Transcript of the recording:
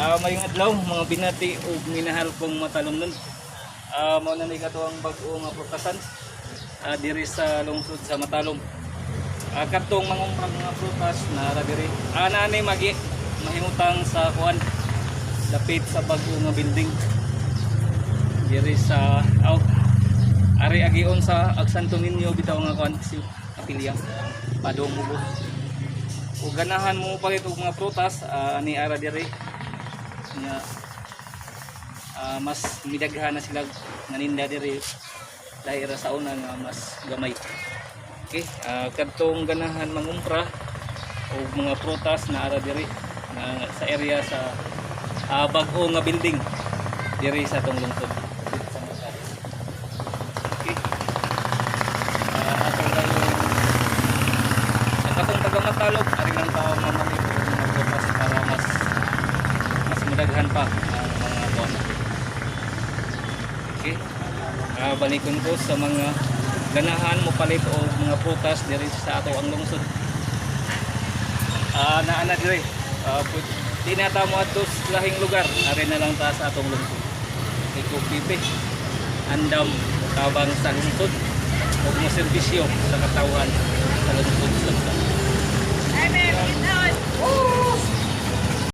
Maayong adlaw, mga binati ug minahal kong matalomnon. Mao na ni kato ang bag-o nga prutasan diri sa lungsod sa Matalom. Kadtong mangumprang mga prutas na ra diri. Naa ni magi mahimutang sa kuan, dapit sa bag-o nga building. Diri sa aw ari agion sa ag Santo Niño bitaw nga kuan si kapilya padong mubo. Ug ganahan mo palit og mga prutas, ani ara diri nya mas midaghan na sila naninda diri dahil ra sa una nga mas gamay. Okay, kadtong ganahan mangumpra og mga prutas na ara diri na sa area sa bag-o nga building diri sa atong lungsod sa Matalom. Okay. Atong dayon ang katong taga Matalom, ari lang ta mamalit og mga prutas para mas mas madaghan pa ang mga kuan. Okay. Balikon ko sa mga ganahan mo palit og mga prutas diri sa ato ang lungsod. Naa na diri. Di na ta mo adto sa lahing lugar, ari na lang ta sa atong lungsod. Kay ko pipe andam tabang sa lungsod ug mo serbisyo sa katawhan sa lungsod sa Matalom. Ay, ma'am, get out.